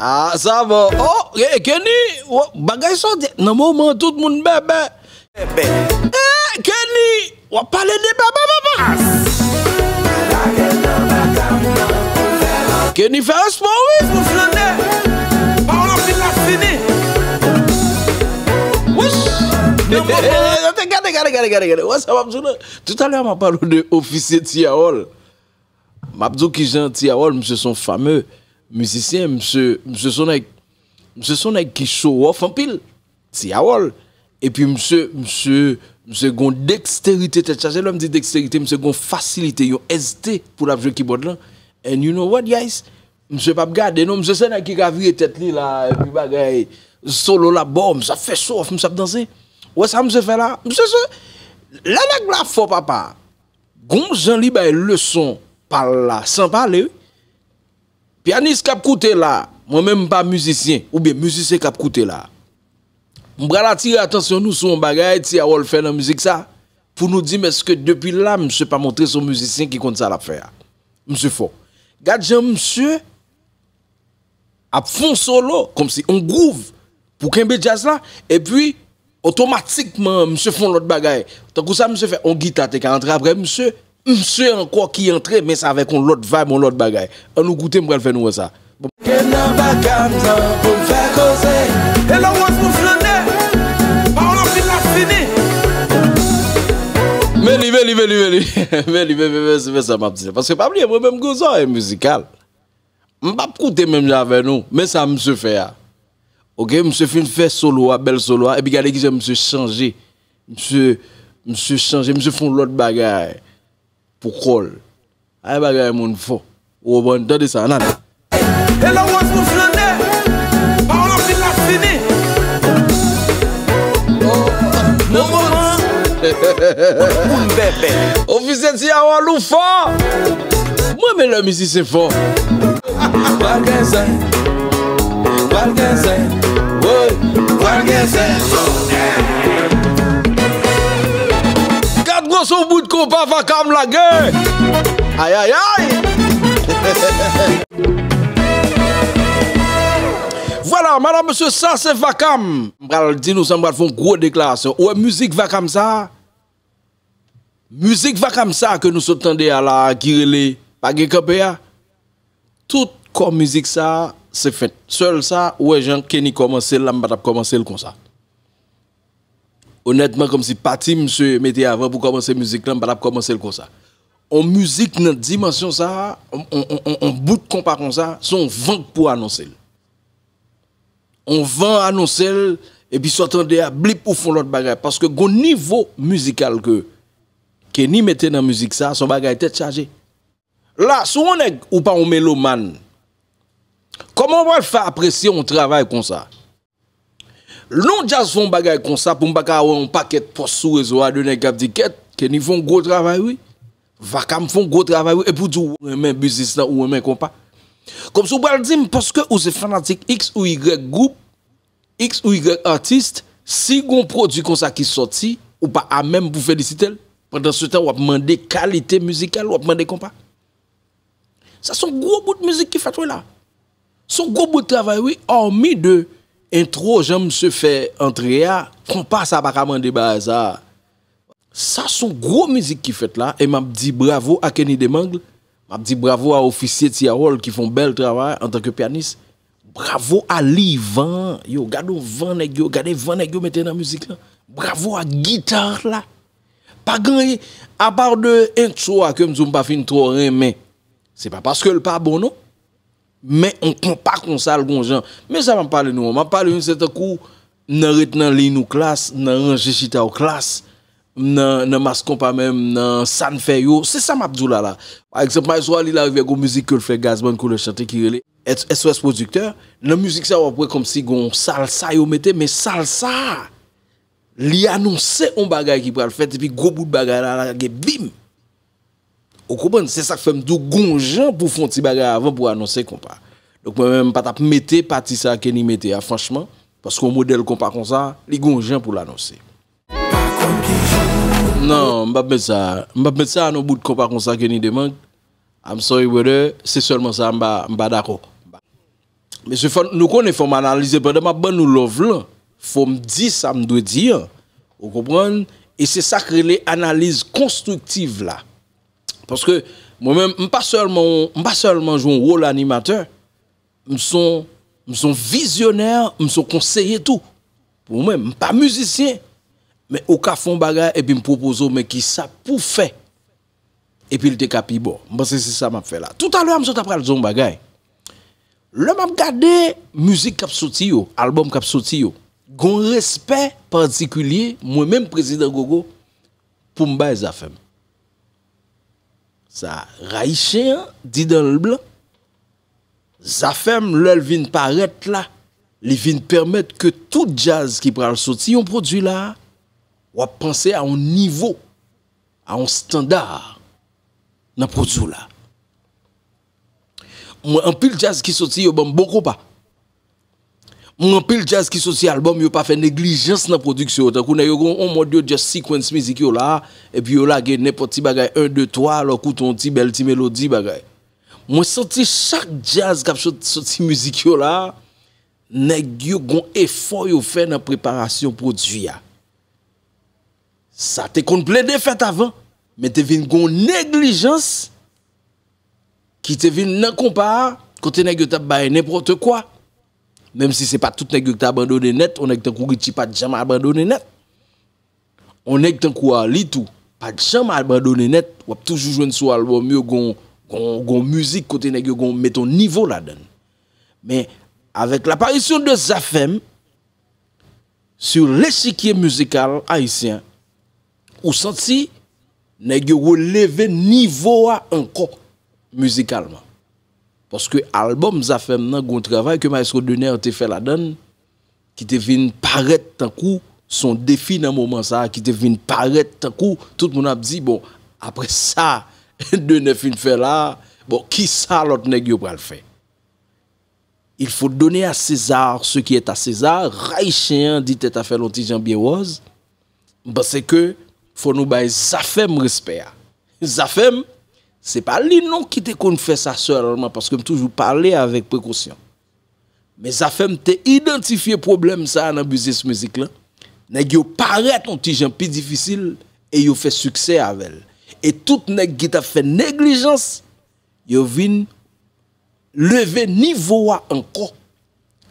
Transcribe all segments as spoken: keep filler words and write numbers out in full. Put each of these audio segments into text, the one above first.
Ah, sa bon. Oh, eh, Kenny, oh, bagay sa w di nan moman tout moun bèbè. Eh, Kenny, w ap pale de bèbè, papa. Kenny fè yon spò, wi. Pou flane. Pawòl anpil la fini. Wouch. Gade, gade, gade, gade, gade. Wè sa m ap di w la. Toutalè, m ap pale w de ofisye Ti Harold. M ap di w kijan Ti Harold, misye se yon fame mizisyen, misye, misye se yon nèg, misye se yon nèg ki show off anpil, Ti Harold. Epi misye, misye, misye gon deksterite tèt chaje. Lè m di deksterite, misye gon fasilite, yon ezite pou l ap jwe kibòd lan. And you know what, guys? Misye p ap gade, non, misye se nèg ki ka vire tèt li la, epi bagay, solo l ap ba w, misye ap fè show off, misye ap danse. Ou wè sa misye fè la? Misye se, lè nèg la fò, papa. Gon jan li bay leson pa l la, san pale, wi. Pyanis k ap koute la, mwen menm m pa mizisyen, oubyen mizisyen k ap koute la. M pral atire atansyon nou sou yon bagay Ti Harold fè nan mizik sa, pou nou di m èske depi la, misye pa montre se yon mizisyen ki konn sa l ap fè a. Misye fò. Gad jan misye ap fè yon solo, kòmsi yon groove pou kenbe djaz la, epi otomatikman, misye fè yon lòt bagay. Tankou sa misye fè, yon gita te ka antre apre misye, misye ankò ki antre, men sa avèk yon lòt vibe, yon lòt bagay. Ann nou koute, m pral fè nou wè sa. Ke nan vaka m nan pou m fè koze. E lè w wè pou flane, pawòl anpil la fini. Men li, men li, men li, men li. Men li, men, men, men, se fè sa m ap di. Paske pa bliye, mwen menm, gon zòrèy mizikal. M p ap koute menm jan avè nou, men sa misye fè a. Oke, misye fin fè solo a, bèl solo a, epi gade kijan misye chanje. Misye, misye chanje, misye fè yon lòt bagay pou kò l. Ay bagay moun fò. Ou konprann? Tande sa, ann ale. E lè w wè pou flane, pawòl anpil la fini. Nan moman, moun bèbè. Ofisye Ti Harold ou fò. Mwen renmen lè mizisyen fò. Pral gen zen, pral gen zen, woy, pral gen zen. Gad gwo son bout konpa Vakam lage. Ay, ay, ay. Vwala, madanm, mesye, sa se Vakam. M pral di nou sa, m pral fè yon gwo deklarasyon. Ou wè mizik Vakam sa a? Mizik Vakam sa ke nou sot tande a la a ki rele Pa gen kanpe a, tout kò mizik sa a se fent. Sèl sa, ou wè jan Kenny kòmanse l la, m pa t ap kòmanse l konsa. Onètman, kòmsi pati misye mete avan pou kòmanse mizik lan, m pa t ap kòmanse l konsa. On mizik nan dimansyon sa a, on, on, on, on, on bout konpa konsa, se on van k pou anonse l. On van anonse l, epi sa w tande a, blip, ou fè on lòt bagay. Paske gon nivo mizikal ke Kenny mete nan mizik sa, se on bagay tèt chaje. La, si w on nèg, ou pa on melomàn, kòman w pral fè apresye on travay konsa? Lè on djaz fè on bagay konsa, pou m pa ka wè on pakèt pòs sou rezo a de nèg k ap di, kèt, Kenny fè on gwo travay, wi. Vakam fè on gwo travay, wi. Epi w di w renmen biznis lan, ou renmen konpa. Kòmsi w pral di m, paske ou se fanatik X ou Y gwoup, X ou Y atis, si gon pwodui konsa ki sòti, ou pa amèm pou felisite l. Pandansetan, w ap mande kalite mizikal, w ap mande konpa. Sa se yon gwo bout mizik ki fèt, wi, la. Se yon gwo bout travay, wi. Hormis de entwo, jan misye fè antre a, konpa sa pa ka mande bagay sa. Sa se yon gwo mizik ki fèt la, e m ap di bravo a Kenny Demangle, m ap di bravo a Ofisye Ti Harold ki fè yon bèl travay antanke pyanis. Bravo a Livan, yo, gade yon van nèg yo, gade van nèg yo mete nan mizik lan. Bravo a gita la. Pa gen, apa de entwo a ke m di w m pa fin twò renmen. Se pa paske l pa bon, non. Men on konpa konsa l gon jan. Men sa m ap pale nou an, m ap pale nou se tankou nan ret nan liy nou klas, nan ranje chita w klas, nan, nan mas konpa menm, nan sa n fè yo. Se sa m ap di w la la. Pa egzanp, Maestro Ali Larivière gon mizik ke l fè Gazman Couleur chante ki rele S O S Producteur. Nan mizik sa w ap wè kòmsi gon salsa yo mete, men salsa a, li anonse on bagay ki pral fèt, epi gwo bout bagay la lage bim. Ou konprann? Se sa k fè m di w gon jan pou fè on ti bagay avan pou anonse konpa. Donk mwen menm, m pa t ap mete pati sa Kenny mete a, franchman, paske yon modèl konpa konsa, li gon jan pou l anonse. Non, m p ap met sa. M p ap met sa nan bout konpa konsa Kenny Demangle. I'm sorry, brother. Se sèlman sa m pa, m pa dakò. Mesye, fò nou konnen, fò m analize pandan m ap ban nou love lan. Fò m di sa m dwe di an. Ou konprann? E se sa k rele analiz konstriktiv la. Paske mwen menm, m pa sèlman, m pa sèlman jwe yon wòl animatè. M se yon, m se yon vizyonè, m se yon konseye tou. Pou mwen, m pa mizisyen. Men ou ka fè yon bagay epi m pwopoze w, men kisa pou fè. Epi l te ka pi bon. M panse se sa m ap fè la. Toutalè a, m sot ap pral di w yon bagay. Lè m ap gade mizik k ap soti yo, albòm k ap soti yo, gon respè patikilye, mwen menm, Prezidan Gogo, pou m bay Zafèm. Sa, rayichen an, di dan l blan. Zafèm, lè l vin parèt la, li vin pèmèt ke tout djaz ki pral soti yon pwodui la, w ap panse a yon nivo, a yon estanda nan pwodui w la. Mwen, anpil djaz ki soti, yo ban m bon konpa. Mwen, anpil djaz ki soti albòm, yo pa fè neglijans nan pwodiksyon yo. Tankou nèg yo gon yon mòd yo just sequence mizik yo la, epi yo lage nenpòt ti bagay, en, de, twa, lè w koute yon ti bèl ti melodi bagay. Mwen santi chak djaz k ap sot-, soti mizik yo la, nèg yo gon efò yo fè nan preparasyon pwodui a. Sa te konn plede fèt avan, men te vin gon neglijans ki te vin nan konpa a, kote nèg yo t ap bay nenpòt kwa. Menm si se pa tout nèg yo ki t abandone nèt, yon nèg tankou Richie pa t janm abandone nèt. Yon nèg tankou Arly tou, pa t janm abandone nèt. W ap toujou jwenn sou albòm yo gon, gon, gon mizik kote nèg yo gon met yon nivo ladan l. Men, avèk laparisyon de Zafèm, sur l'échiquier musical haïtien, ou santi nèg yo releve nivo a ankò mizikalman. Paske albòm Zafèm nan gon travay ke Maestro Dener te fè ladan l, ki te vin parèt tankou s on defi nan moman sa a, ki te vin parèt tankou tout moun ap di, bon, apre sa, Dener fin fè la, bon, kisa lòt nèg yo pral fè? Il faut donner à César ce qui est à César. Rayichen an di tèt afè l yon ti jan byen wòz. M panse ke fò nou bay Zafèm respè a. Zafèm, se pa li non ki te konn fè sa sèlman, paske m toujou pale avèk prekosyon. Men Zafèm te idantifye pwoblèm sa a nan biznis mizik lan. Nèg yo parèt yon ti jan pi difisil e yo fè siksè avè l. E tout nèg ki t ap fè neglijans, yo vin leve nivo a ankò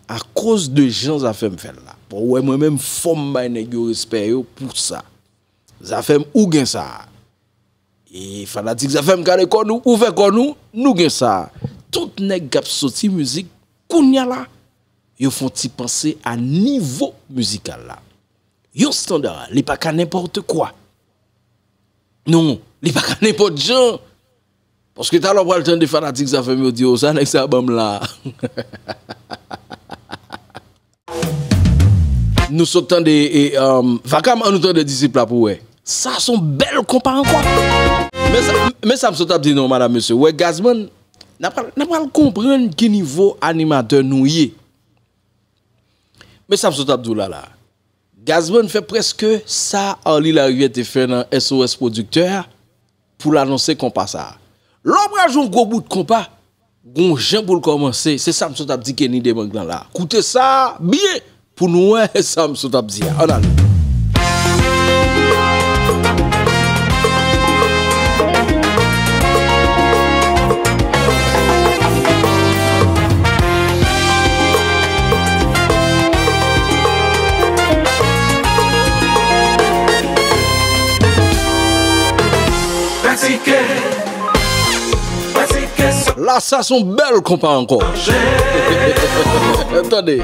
akoz de jan Zafèm fè l la. Bon, ou wè mwen menm fò m bay nèg yo respè yo pou sa. Zafèm ou gen sa. E fanatik Zafèm gade kò nou, ouvè kò nou, nou gen sa. Tout nèg k ap soti mizik kounye a la, yo fè yon ti panse a nivo mizikal la. Yon estanda, li pa ka nenpòt kwa. Non, li pa ka nenpòt jan. Paske talè w pral tande fanatik Zafèm yo di, "O, sa nèg sa ban m la." Nou sot tande, e, um, Vakam, an nou tande Disip la pou wè. Sa se yon bèl konpa ankò. Men sa, men sa m sot ap di nou, madam, mesye. Wè, Gazman, n ap pral, n ap pral konprann ki nivo animatè nou ye. Men sa m sot ap di w la, la. Gazman fè prèske sa Arly Larivière te fè nan S O S Pwodiktè a pou l anonse konpa sa a. Lè w pral jwe yon gwo bout konpa, gon jan pou l kòmanse, se sa m sot ap di Kenny Demang lan la. Koute sa byen pou nou wè sa m sot ap di a. Ann ale. Pratike. Pratike. La, sa se yon bèl konpa ankò. Tande.